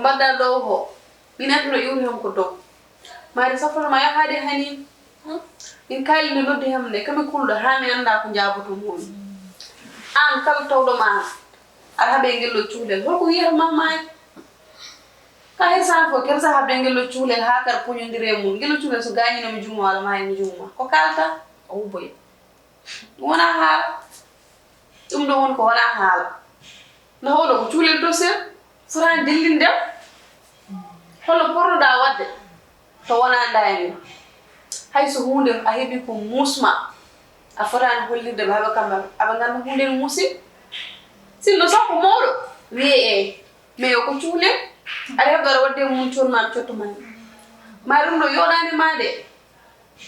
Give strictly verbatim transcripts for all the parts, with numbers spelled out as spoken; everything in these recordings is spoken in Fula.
Mbaɗɗa ɗo ko, min anndi no iwri heen ko dow. Maari safrano ma yahaade hani. Hmm? Min kaali nde noddi heen nde, kami kulɗo haa mi annda ko njaaboto mum. Aan kala tawɗo ma, aɗa haɓe ngel ɗo cuulel. Holko wiyata ma maari? Ka her saan fof, ker sa haɓde ngel ɗo cuulel haa kar puñondire mum. Ngel ɗo cuulel so gaañino mi juumo walla maari mi juumo. Ko kaalta? O ubboyi. Ɗum wonaa haala. Ɗum ɗo woni ko wonaa haala. Ndax oɗo ko cuulel dossier? Fotaani dillinde. Holno potnoɗaa waɗde to wonaa ndaayni? Hay so huunde a heɓi ko muusma, a fotaani hollirde ɓe haɓe kamɓe, aɓe ngannda huunde no muusi. Sinno sax ko mawɗo, wiyee eey, mais yo ko cuulel. Aɗa heɓde aɗa waɗde mum coon ma cotto ma. Ma ɗum ɗo yooɗaani ma de.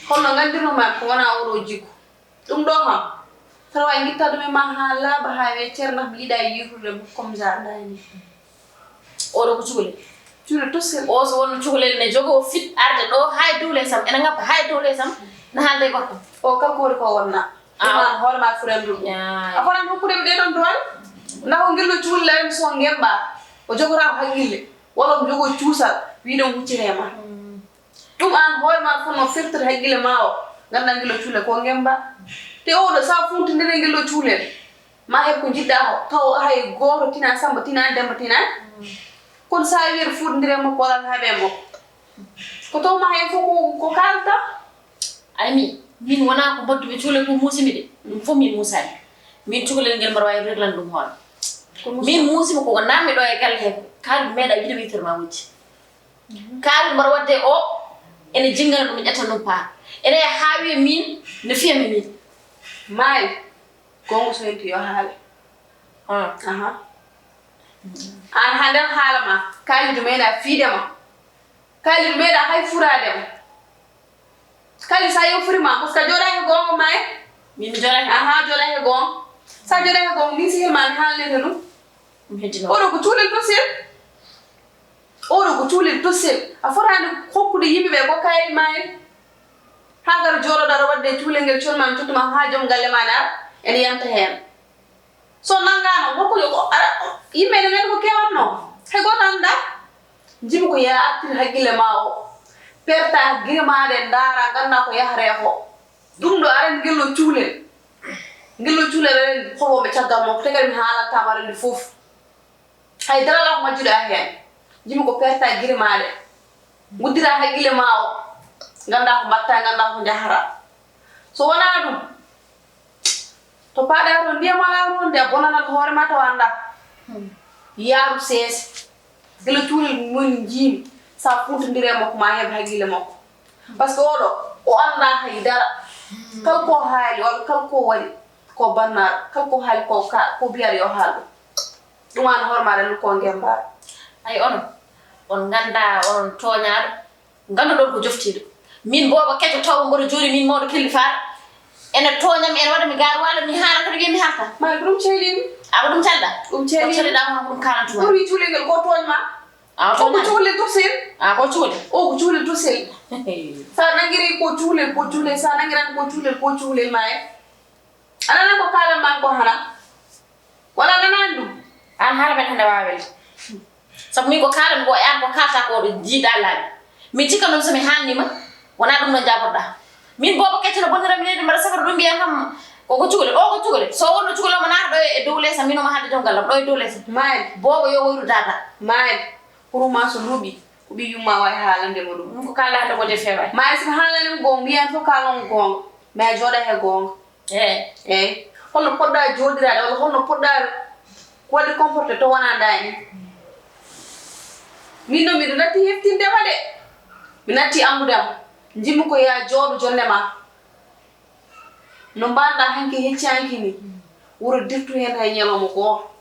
Holno nganndirno ma ko wonaa oɗo jikku? Ɗum ɗo kam, saɗa waawi ngitta ɗum e ma haa laaɓa, haa weeccere, ndax mi yiɗaa yiitude mo comme genre ndaay ni. Oɗo ko cukalel. Cukalel tossel. O so wonno cukalel ne jogoo fit arde ɗo haa e dow leesam, ene ngabba haa e dow leesam, na haalda e gorko. O kala ko woni ko wonna. Ah. Ɗum an hoore ma foti anndude ɗum. Yaa. A fotaani hokkude ɓe ɗee ɗoon doole. Ndax o ngillo cukalel so ngemba, o jogotaako hakkille, walla o jogoo cuusal, wiide o hucciree ma. Mm. Ɗum aan hoore maa fof no firtata hakkille maa o, nganndaa ngillo cuulel ko ngemba. Te oɗo, so a funtindire ngillo cuulel, ma heɓ ko njiɗɗaa ko, taw hay gooto tinaa Samba, tinaa Demba, tinaa. Kono so a wiyi aɗa fuutindire makko walla aɗa haɓe makko, ko taw ma heen fof ko, ko kaalta. Ay min, min wonaa ko mbaɗdumi cukalel ko muusimi de. Ɗum fof min muusaani. Min cukalel ngel mbaɗa waawi reglan ɗum hoore. Ko muusi- Min muusimi koko naammi ɗo e galle he. Kaalɗo meeɗa yiɗo wiytere ma wujji. Kaalɗo mbaɗa waɗde o, ene jinngana ɗum, ƴetta ɗum paa. Ene haawi e min, no fiya mi min. Maari, goonga so yonti yo haale. Ah. Aha. Aan haa nder haala ma, Kaalidu meeɗa fiide ma. Kaalidu meeɗa hay furaade ma. Kali sa yofri ma, parce que a jooɗaaki goonga ma e? Min mi jooɗaaki. Aha, jooɗaaki goonga. Sa jooɗaaki goonga, min sehil ma mi haalnete ɗum. Ɗum heddino. Oɗo ko cuulel tossel. Oɗo ko cuulel tossel. A fotaani hokkude yimɓe ɓe ko kayri ma en. Haa gara jooɗoɗo aɗa waɗde cuulel ngel, colma mi tottuma haa joom galle ma ne ara, ene yanta heen. So nanngaano, wonko yo, ara, yimɓe ene nganndi ko kewanno. Hay gooto anndaa. Njiɗmi ko yaa artir hakkille ma o. Perta gire ma ɗe ndaara, ngannda ko yahree ko. Ɗum ɗo aran ngillo cuulel. Ngillo cuulel aran howoɓe caggal makko, te kadi mi haalanta ma ɗum fof. Hay dara alaa ko majjuɗaa heen. Njiɗmi ko perta gire ma ɗe. Nguddira hakkille ma o. Ngannda ko mbatta, ngannda ko njahara. So wonaa ɗum, to paaɗaa to ndiyam alaa toon de, a bonanat hoore ma tawa anndaa. Hmm. Yaaru seese. Gila cuulel mum njiimi, sa funtondire makko ma heɓ hakkille makko. Parce que oɗo, o anndaa hay dara. Hmm. Kala ko haali, walla kala ko waɗi, ko bannaaɗo. Kala ko haali, ko ka, ko biyaɗo yo haal ɗum. Ɗum an hoore maɗa, ɗum ko ngembaɗo. Ay, onon, on nganndaa, onon tooñaaɗo. Ngannduɗon ko joftiiɗo. Min booba kejo taw mboɗo jooɗi min mawɗo kelli faar. Ene tooñam, ene waɗa mi gaar waalo, mi haala kadi wiya mi halka. Ma ko ɗum ceylimi. A ko ɗum calɗa? Ɗum ceylimi. Ko caliɗa hono ko ɗum kaalantuma. Ɗum wi cuulel ngel ko tooñ ma. A o ko tooñaani. Cuulel tosel. A ko cuulel. O ko cuulel tosel. Sa nangiri ko cuulel, ko cuulel, sa nangiran ko cuulel, ko cuulel ma e. A nana ko kaalan ma ko hana? Wala a nanaani ɗum? Aan haala men hannde waawa welde. Sabu min ko kaalan ko e aan ko kaalta ko ɗo jiiɗa laabi. Min cikka noon so mi haalnii ma, wonaa ɗum ɗo jaabotoɗaa. Min booba kecco no bonnira mi neydi mbaɗa safara ɗum mbiya kam ko, ko cukalel, o ko cukalel. So wonno cukalel omo naata ɗo e dow leesa, min omo haalde joom gallam ɗo e dow leesa. Maali. Booba yo woyru dada. Maali. Pour moi so luuɓi, ko ɓii yumma wawi haalande mo ɗum. Ɗum ko kaalda hannde ko de feewa. Maali, so mi haalani mo goonga, mbiyan fof kaalan goonga. Mais a jooɗa he goonga. Eey. Eey. Holno poɗɗaa jooɗiraade walla holno poɗɗaa waɗde comporté to wonaa ndaay ni? Min noon miɗo natti heftinde ma de. Mi natti anndude ma. Njiɗmi ko yaa jooɗo jonde ma. No mbaɗɗaa hanki hecci hanki ni. Wuro dirtu heen hay ñalawma gooto.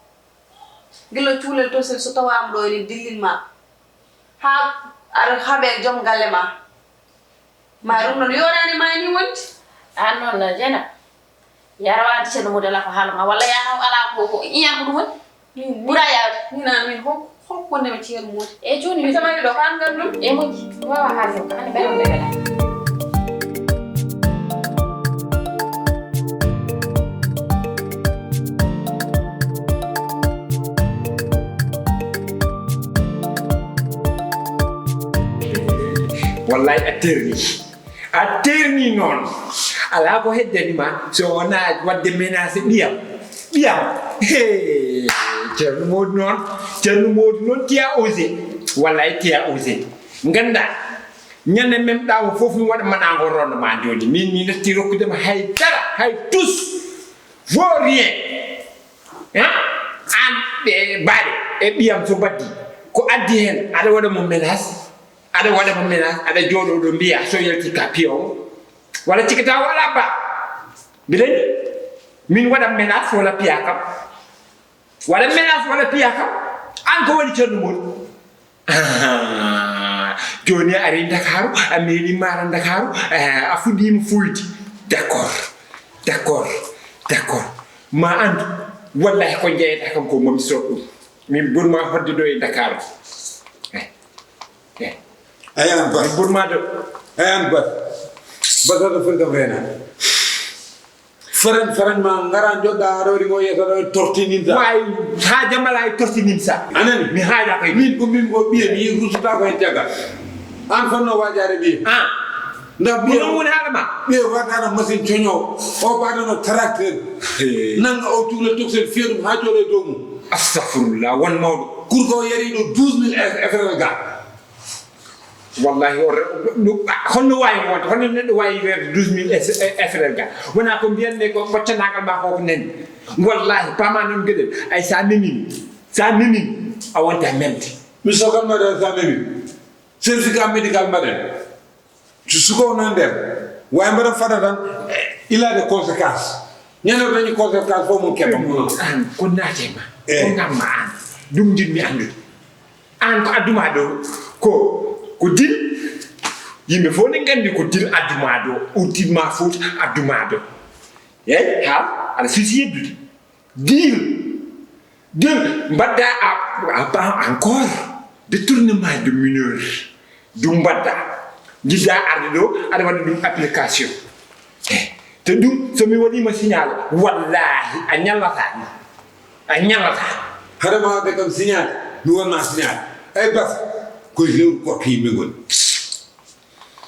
Gila cuulel to sel so tawaama ɗo ene dillin ma. Haa aɗa haɓe joom galle ma. Ma ɗum noon yooɗaani ma ni wonti. Aan noon, Jeynaba, yarawaani ceerno Mody alaa ko haala ma, walla yaraw alaa ko, ko iñan ko ɗum woni? Min, min, ɓura yaawde. Min aan, min hok-, hokko wonde mi ceerno Mody. E jooni mi tamani ɗo, ko aan nganndum? E moƴƴi, mi waawaa haalde ko, hannde ɓeɗon ɓe welaa. Wallay a terni. A terni noon. Alaa ko heddani ma so wonaa waɗde menace ɓiyam. Ɓiyam. He, Ceerno Mody noon. Ceerno Mody noon, tu as osé. Wallay tu as osé. Nganndaa, ñande memɗaa o fof mi waɗa manango ronde ma jooni. Min mi natti rokkude ma hay dara, hay tous. Vaut rien. Hein? Aan ɓe baaɗe e ɓiyam so mbaddi. Ko addi heen, aɗa waɗa mo menace. Aɗa waɗa mo menace, aɗa jooɗoo ɗo mbiya so yalti ka piya o. Walla cikkataa o alaa ba. Mbiɗa anndi. Min waɗa menace walla piya kam. Waɗa menace walla piya kam. Aan ko waɗi Ceerno Mody. Ah, jooni a ari Ndakaaru, a meeɗi maara Ndakaaru, ah, a fuɗɗiima fuyde. D'accord, d'accord, d'accord. Ma anndu, wallahi ko njeeyata kam ko mami soɗ ɗum. Min burma hodde ɗo e Ndakaaru. Eh, eh. Ayan bas. Min burma ɗo. Ayan bas. Bas aɗa foti kam reena. Feren, feren ma ngara joɗɗa aɗa waɗi mo yeeso ɗo tortininta. Way, ha jamala e tortininta. Anani? Mi haala kay. Min ko min ko ɓiye mi rusuta ko hen caggal. An fanno wajaare ɓiye. Ah. Ndax ɓiye. Ɗum woni haala ma. Ɓiye watano machine coño. O baɗano tracteur. Hey. Nanga o tugla toxel fiya ɗum ha jooɗo e dow mum. Astagfirullah, won mawɗo. Kurko o yari ɗo douze mille F R L ga. Wallahi, o re-, ɗum, ah, honno waawi wonde? Honno neɗɗo waawi weerde douze mille F R L ga? Wonaa ko mbiyanmi ko ɓoccanaangal ma ko, ko nani. Wallahi, paama noon geɗel. Ay, sa memii, sa memii, a wonta memde. Mi sokan mbaɗen sa memii. Certificat médical mbaɗen. Ci suko noon nder. Waawi mbaɗa fada tan, eh, il a des conséquences. Ñande o dañi conséquence fof mum keɓa mum. An, ko naate ma? Eh. Ko ngamma an? Ɗum njiɗmi anndude. An ko adduma ɗo ko, ko dil. Yimɓe fof ne nganndi ko dil adduma ɗo, urtinma fof adduma ɗo. Yeey, ha, aɗa suusi yeddude. Dil, dil, mbaɗda a, a, a, encore détournement de mineur. Ɗum mbaɗda. Njiɗda arde ɗo, aɗa waɗa ɗum application. Eh, te ɗum, so mi waɗima signal, wallahi, a ñallata ɗum. A ñallata. Hade ma wadde kam signal, mi wonna signal. Ay bas, ko lewru korko yimɓe ngoni.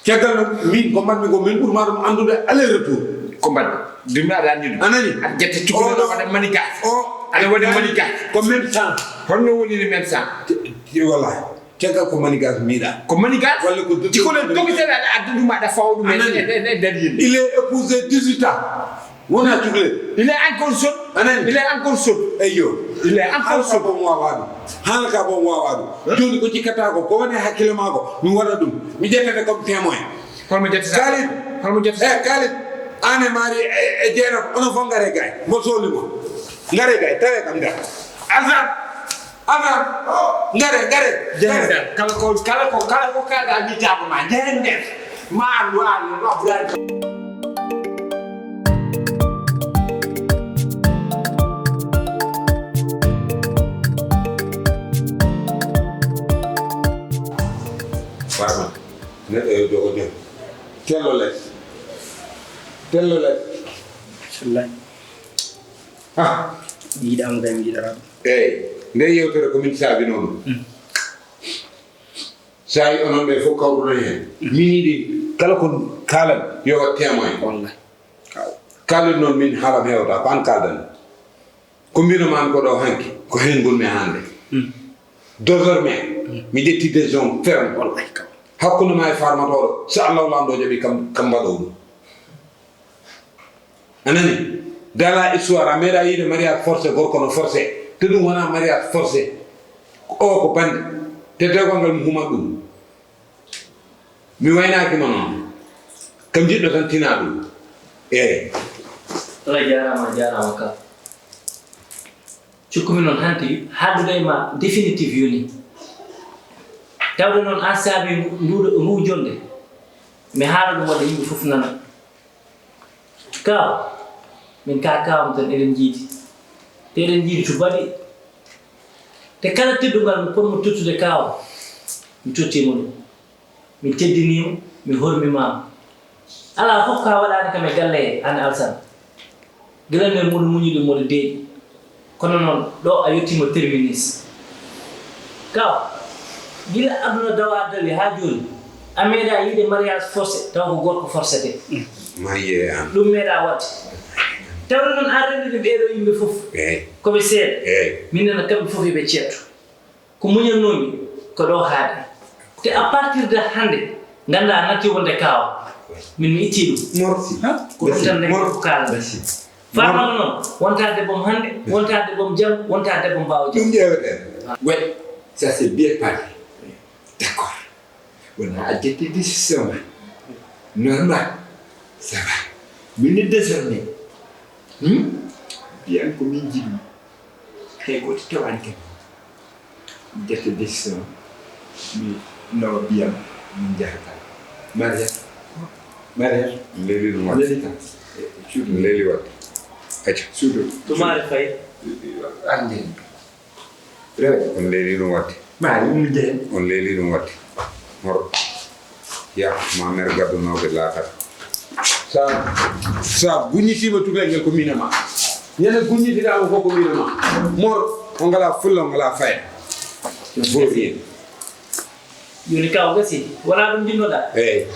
Caggal noon, min ko mbaɗmi ko, min ɓurma ɗum anndude aller retour. Ko mbaɗmi. Ɗum aɗa anndi ɗum. A nani? Aɗa ƴetta cukalel, aɗa waɗa manigaas. O, aɗa waɗa manigaas. Ko même temps. Honno woniri même temps? Te, te, wallahi. Caggal ko manigas miiɗa. Ko manigas? Walla ko docteur. Cikkuɗen docteur aɗa adda ɗum aɗa fawa ɗum e, e, e, e nder yimɓe. Il est épousé dix-huit ans. Wona cukalel. Il est encore jeune. A nani? Il est encore jeune. Eyyo. Il est encore jeune. Haala ka bon wawa ɗum. Haala ka bon wawa ɗum. Hein? Jooni ko cikkata ko, ko woni e hakkille ma ko, mi waɗa ɗum. Mi ƴettete comme témoin. Holmo ƴettata? Khalid. Holmo ƴettata? Eh, Khalid. An e Mari e, e Jeynaba, onon fof ngare gay. Mbo soli mo. Ngare gay, tawe kam nder. Azan. Ama, ngare, ngare, ngare. Kala ko, kala ko, kala ko kaɗa mi jaɓa ma, njehen nder. Ma andu an, ma brand. Pardon. Neɗɗo yo jogo jom. Tello les. Tello les. Bismillah. Ah. Mi yiɗaama kay, mi yiɗataa ɗum. Eey, nde yewtere ko min saabinoo ɗum. Mm. Sa yi onon ɓe fof kawruɗon heen. Mm. Min yiɗi kala ko kaalan yo waɗ témoin. Wallahi. Kaw. Kaalan noon min haalam heewata, ko an kaaldan. Ko mbino maan ko ɗo hanki, ko heen ngonmi hannde. Mm. Désormais, mm, mi ƴetti décision ferme. Wallahi kaw. Hakkunde ma e farmatooɗo, so Allah Laamɗo jaɓi kam, kam mbaɗo ɗum. A nani? Dans la histoire, a meeɗa yiide mariage forcé, gorko no forcé. Te ɗum wona mariage forcé. O ko bandi. Te dewgal ngal mi humat ɗum. Mi waynaaki ma noon. Kam jiɗɗo tan tina ɗum. Eey. Allah jaaraama, a jaaraama ka. Cukkumi noon hanti haaldude e ma définitif yoni. Tawde noon an saabi nduɗo, ngu jonde. Mi haala ɗum waɗa yimɓe fof nana. Kaaw, min ka kaawam tan eɗen njiidi. Te eɗen njiidi to baɗi. Te kala teddungal mo potmo tottude kaaw, mi tottiima ɗum. Mi teddiniima, mi hormimaama. Alaa fof ka waɗaani kam e galle he, aan Alsan. Gila nde mboɗo muñi ɗum, mboɗo deeƴi. Kono noon, ɗo a yettiima terminus. Kaaw, gila aduna dawa dali haa jooni, A meeɗa yiide mariage forcé taw ko gorko forcéte. Ma yiye an. Ɗum meeɗa waɗde. Tawde noon an rendude ɓeeɗo yimɓe fof. Eey. Ko ɓe seeɗa. Eey. Min nana kamɓe fof eɓe ceetto. Ko muñannoomi ko ɗo haaɗi. Te à partir de hannde ngannda a natti wonde kaawa. Min mi itti ɗum. Morsi. Ko ɗum tan ndekkee ko kaalan. Faamano noon wonta debbo mo hannde, wonta debbo mo jam, wonta debbo mo mbaawo jam. Ɗum ƴeeweten. Oui, ça c'est bien parlé. D'accord. Wona a ƴetti décision ma. Normal. Ça va. Min ni désormais. Hmm? Mbiyan ko min jiɗi. Hay gooto tawani kam. Ƴetta décision. Mi nawa mbiyan min njaha kala. Mariam. Mariam. Leli ɗum waɗi. Leli kam. Cuuɗi. Leli waɗi. Acca. Suudu. Tumaare fay. Arde. Rewe. On leeli ɗum waɗde. Maari ɗum de. On leeli ɗum waɗde. Mor. Ya, ma mer gaddu nawde laakat. Sa, sa guññitiima tugel ngel ko miin e ma. Ñande guññitiɗaama fof ko miin e ma. Mor, on ngalaa fulla, on ngalaa fayda. Vaut rien. Jooni kaw gasi, wonaa ɗum njinnoɗaa? Eey.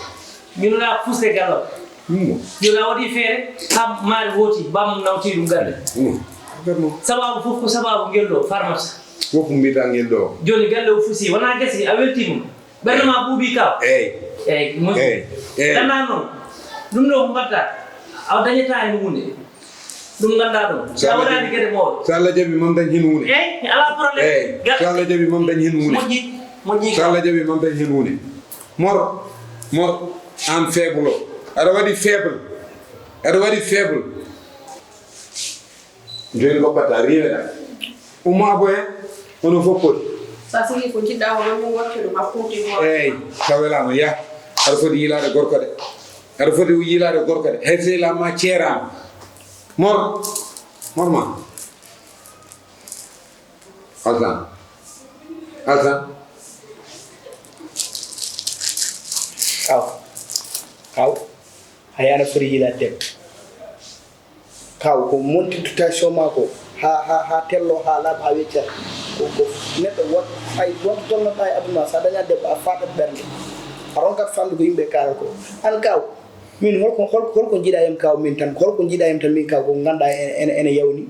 Njinnoɗaa fuusde gallo. Ɗum mo. Jooni a waɗii feere, haa maari wooti, bam nawti ɗum galle. Ɗum mo. Ɗum mo. Sabaabu fof ko sabaabu ngel ɗo, farmata. Fof ko mbiɗa ngel ɗo. Jooni galle o fusi, wonaa gasi, a weltiima. Ɓernde ma ɓuuɓi kaw. Eey. Eey, moƴƴi. Eey, eey. Ganndaa noon, ɗum ɗo ko mbaɗta, a dañataa heen huunde. Ɗum nganndaa ɗum. So a waɗaani gere mawɗo. So Allah jaɓi, mam dañ heen huunde. Eey, alaa problème. Eey, so Allah jaɓi, mam dañ heen huunde. Moƴƴi, moƴƴi. So Allah jaɓi, mam dañ heen huunde. Mor, mor, aan faible o. Aɗa waɗi faible. Aɗa waɗi faible. Jooni ko ɓatta riiweɗa. Ummo aboye, onon fof poti. Sa sigi ko jiɗɗa ko ɗum wacce ɗum a foti ko. Eey, sa welaama, yah. Aɗa foti yiilaade gorko de. Aɗa foti yiilaade gorko de. Hay sehilaa ma ceeraama. Mor, mor ma. Alsan. Alsan. Kaw. Kaw. Hay aɗa foti yiilaade debbo. Kaw, ko monti dotation ma ko, haa, haa, haa tello, haa laaɓa, haa wecca. Ko, ko neɗɗo won, hay wonto tolnoɗa e aduna, sa daña debbo, a faɗat ɓernde. A ronkat famde ko yimɓe kaalata ko. Aan kaw, min holko, holko, holko njiɗa yam kaw min tan, holko njiɗa yam tan min kaw, ko ngannduɗaa ene, ene, ene yawni?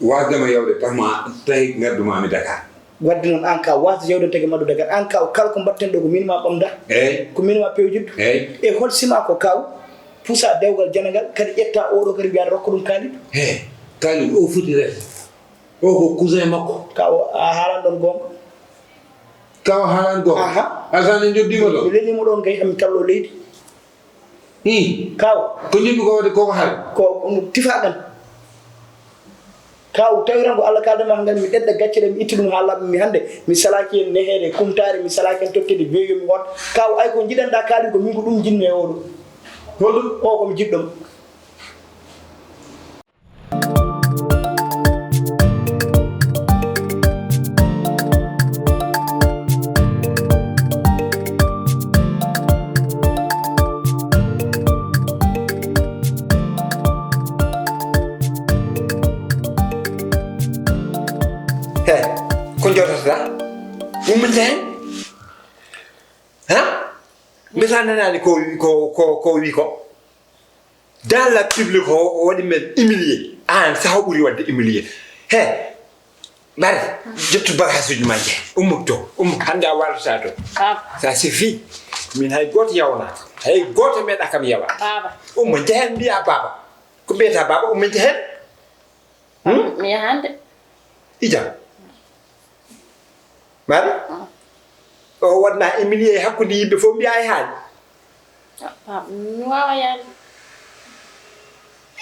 Wasde ma yawde, tax ma, tawi ngaddu ma mi Dakar. Wadde noon, aan kaw, wasde yawde tagi maddu Dakar, aan kaw, kala ko mbaɗten ɗo ko min ma ɓamda. Eey. Ko min ma pewjiddu. Eey. E hol sima ko kaw? Pusa dewgal janagal, kadi ƴetta oɗo kadi mbiya aɗa rokka ɗum Kalidou. He, Kalidou o foti ref. O ko cousin makko. Kaw a haalan ɗon goonga. Kaw a haalan goonga. Aha. Alsaan en joddiima ɗo. Mi lelii mo ɗon kay, hami tallo leydi. Hi. Kaw. Ko jiɗmi ko waɗi koko haalan. Ko, ko tifa ɗan. Kaw, tawi tan ko Allah kaalda ma, ngam mi ƴetta gacce ɗe, mi itta ɗum haa laaɓa, mi hannde, mi salaaki heen neheede, kumtaare, mi salaaki heen totteede, weeyo mi hoota. Kaw, ay ko njiɗanɗaa kaalii ko min ko ɗum njiɗmi e oɗo. Holɗum? O ko mi jiɗɗo. He, ko jotata? Umminte hen? Ha? Mbiyata nanaani ko, ko, ko, ko wi ko? Dans la public o, o waɗi men humilié. Aan saha ɓuri waɗde humilié. He, Mari, ƴettu bagage uji ma njehe. Ummo to, ummo. Hannde a waalata to. Baaba. Ça suffit. Min hay gooto yawanaa. Hay gooto meeɗa kam yawa. Baaba. Ummo njehen mbiya baaba. Ko mbiyata baaba, ummo njehen. Hmm? Mi yahan de. Ija. Mari? Hmm. O waɗna humilié hakkunde yimɓe fof mbiya e haali. Ah, baaba, mi wawa yaade.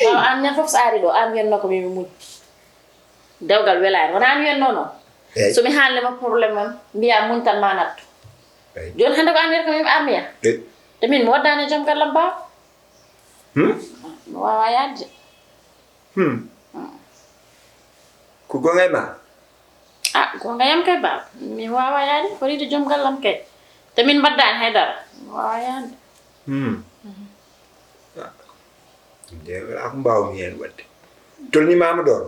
Baaba, aan ñande fof so ari ɗo, aan wiyanno ko mi, mi muñ. Dewgal welaani. Wona aan wiyanno noon? Eey. So mi haalnii ma problème am, mbiya muñ tan ma nattu. Eey. Jooni hannde ko aan wiyata ko mi armiya. Eey. Te min mi waddaani e joom gallam baaba. Hmm? Mi wawa yaade. Hmm. Hmm. Ko goonga e ma? Ah, goonga yam kay baaba. Mi wawa yaade, ko riiwde joom gallam kay. Te min mbaddaani hay dara. Mi wawa yaade. Hmm. Mhm. Ah. Nde wala ko mbaawmi heen waɗde. Tolni mama ɗoon.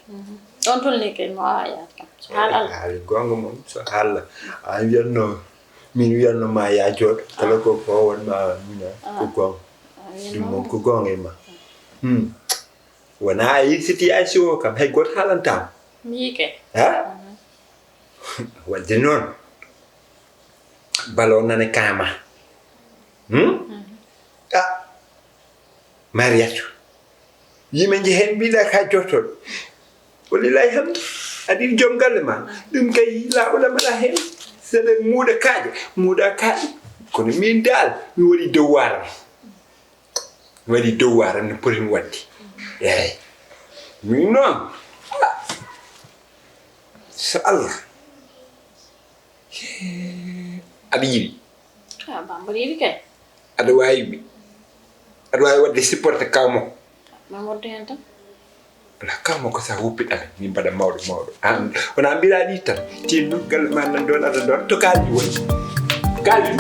Mhm. Ɗoon tolni kay, mi wawa yaade kam. So haal Allah. Haali goonga mum, so haal a wiyatno. Min wiyanno ma ya jooɗo, kala ko ko won ma mina ko goonga. Ɗum noon ko goonga e ma. Hmm. Wona a yi situation o kam, hay gooto haalantaama. Mi yiike. Ha? Wadde noon, balo nane kama. Hmm? Ah, Mariatu. Yimɓe nje heen mbiɗa ka jottoɗo. Walillahi hamdu. Aɗa yiɗi joom galle ma. Ɗum kay laaɓuɗa mbaɗa heen. Sene muuɗa kaaƴe. Muuɗa kaaƴe. Kono min daal, mi waɗi devoir am. Mi waɗi devoir am no poti mi waɗde. Eey. Min noon. Ah. So Allah. Hee, aɗa yiɗi? Ah, ba mbaɗa yiɗi kay. Aɗa waawi wi-, aɗa waawi waɗde supporté kaw makko? Ma waɗde heen tan. Wala kaw makko sa woppi ɗale, min mbaɗa mawɗo mawɗo. An, wona mbiɗa ni tan. Tinno, galle ma nan ɗoon, aɗa ɗoon. To kaali woni. Kaali.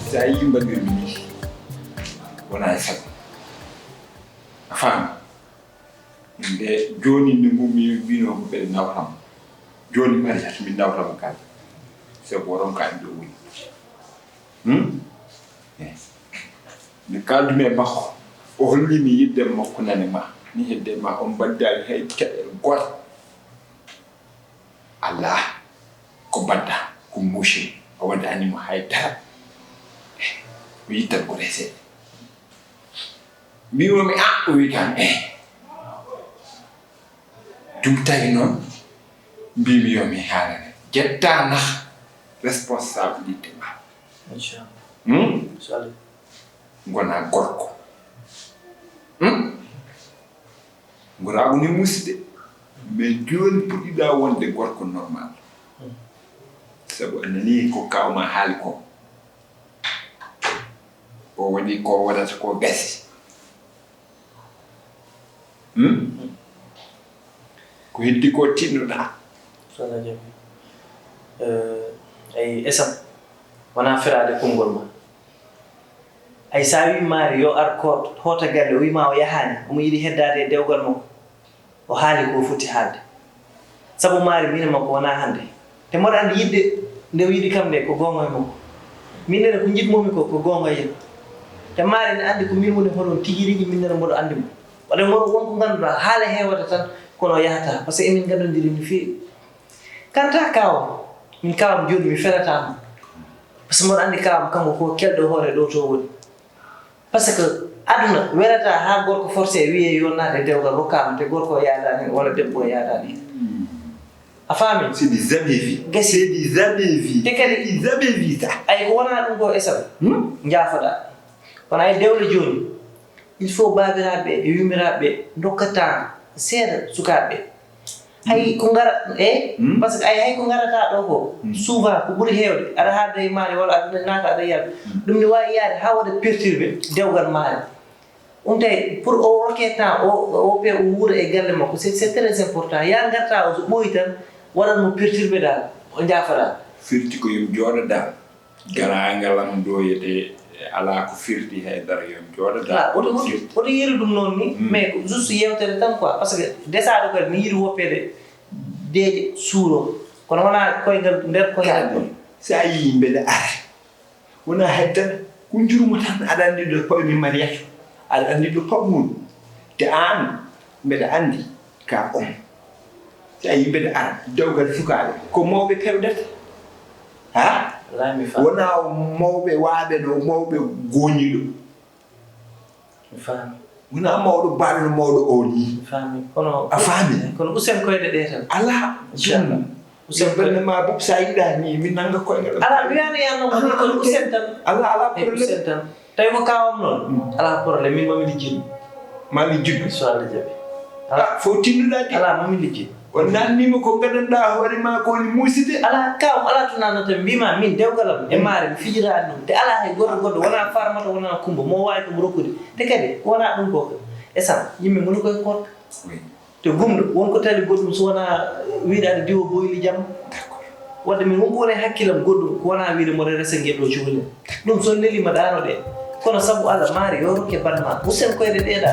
Sa yii mbaɗirmi ni, wona e sago. A faami? Nde jooni nde ngu mi wino ko ɓe nawtam. Jooni Mariatu mi nawtam kala. Sabu oɗon ka ɗo woni. Hmm? Eh. Nde kaldumi e makko, o holli mi yidde makko nane ma. Mi hedde ma, on mbaddali hay caɗeele gooto. Allah, ko mbaɗɗa, ko muusi, a waɗani mo hay dara. Eh, o yittan ko resede. Mbimomi, a, o wi kam, eh. Ɗum tawi noon, mbimi yo mi haalane. Ƴetta nah responsabilité ma. Inchallah. Hmm? Inchallah. Ngona gorko. Hmm? Ngona woni musde. Mais jooni puɗɗiɗa wonde gorko normal. Hmm. Sabu a nani ko kawma haali ko. O waɗi ko waɗata ko gasi. Hmm? Ko heddi ko tinnoɗa. Sona jaɓi. Eh, ay esam. Wona feraade konngol ma. Ay sa wi maari yo ar ko hoota galle, o wi ma o yahaani, omo yiɗi heddaade e dewgal makko. O haali ko foti haalde. Sabu maari min e makko wona hannde. Te mboɗo anndi yiɗde nde o yiɗi kam nde ko goonga e makko. Min nene ko njiɗmomi ko, ko goonga e yam. Te maari ne anndi ko min woni hoɗon tigi rigi, min nene mboɗo anndi mo. Waɗa mboɗo won ko ngannduɗaa haala heewata tan, kono o yahata. Parce que emin nganndondiri no feewi. Kanta kawam, min kawam jooni mi felataa mo. Parce que mboɗo anndi kawam kanko ko kelɗo hoore ɗo to woni. Parce que aduna welata ha gorko forcé wiye yo naate dewgal rokkama te gorko o yaadani walla debbo o yaadani. A faami? C'est du jamais vu. Gasi. C'est du jamais vu. Te kadi c'est du jamais vu ça. Ay ko wona ɗum ko esal. Hmm? Njaafoɗa. Kono ay dewle jooni, il faut baabiraaɓe e yummiraaɓe dokkata seeɗa sukaaɓe. Hay ko ngara, eh? Hmm? Parce que ay, hay ko ngarata ɗo ko, hmm, souvent ko ɓuri heewde, aɗa haada e maare walla aɗa naata aɗa yaade. Hmm. Ɗum ne waawi yaade haa waɗa perturbé dewgal maare. Ɗum tawi pour o rokke temps, o, o pe o wuura e galle makko, c'est, c'est très important. Ya ngarta o so ɓooyi tan, waɗan mo perturbé dal, o njaafa dal. Firti ko yum jooɗo dal. Garaangal am ɗo yete alaa ko firti hay dara, yo mi jooɗo. Ah, oto, oto, oto yeru ɗum noon ni, hmm, mais ko juste yewtere tan quoi, parce que desaaɗo kadi mi yiɗi woppeede deeƴe suuro, kono wona koyngal, nder koyngal. Kaɗi, so a yii mbeɗa ara, wona hay dara, ko njurmo tan, aɗa anndi ɗo pawmi Mariatu, aɗa anndi ɗo pawmi. Te aan, mbeɗa anndi ka on. Si a yii mbeɗa ara, dewgal sukaaɓe, ko mawɓe pewdata. Ha? Wallaahi mi faami. Wona mawɓe waaɓe no, mawɓe gooñiiɗo. Mi faami. Wona mawɗo baaɗo no mawɗo o ni. Mi faami. Kono a faami? Kono usen koyɗe ɗe tan. Alaa. Inchallah. Ɗum. Usen koyɗe. Ɓernde ma bopp, so a yiɗaa ni, mi nannga koyngal. Alaa, mi wiyaani ya non, kono usen tan. Alaa, alaa problème. Usen tan. Tawi ko kawam noon, mm, alaa problème, min mami lijjin. Ma lijjin. So Allah jaɓi. Ah, fof tinnuɗaa de. Alaa, mami liggey. O naatnii ma ko ngadanɗaa hoore maa ko woni muusde. Alaa, kaw, alaa to naatnata mi, mbiymaa min dewgal am e maare mi fijiraani ɗum. Te alaa hay goɗɗo goɗɗo, wonaa Farmata, wonaa Kummba, mo waawi ɗum rokkude. Te kadi, wonaa ɗum ko. E sam, yimɓe ngoni koye korka. Te gumɗo, won ko tali goɗɗum so wonaa wiyde aɗa diwa boyli jamma. Wadde min won ko woni e hakkilam goɗɗum, ko wonaa wiyde mboɗo resa ngel ɗo cukalel. Ɗum so neliima ɗaano ɗe. Kono sabu Allah maari yo rokke ban ma. Usen koyɗe ɗe ɗa.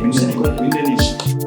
Min nani, min nani.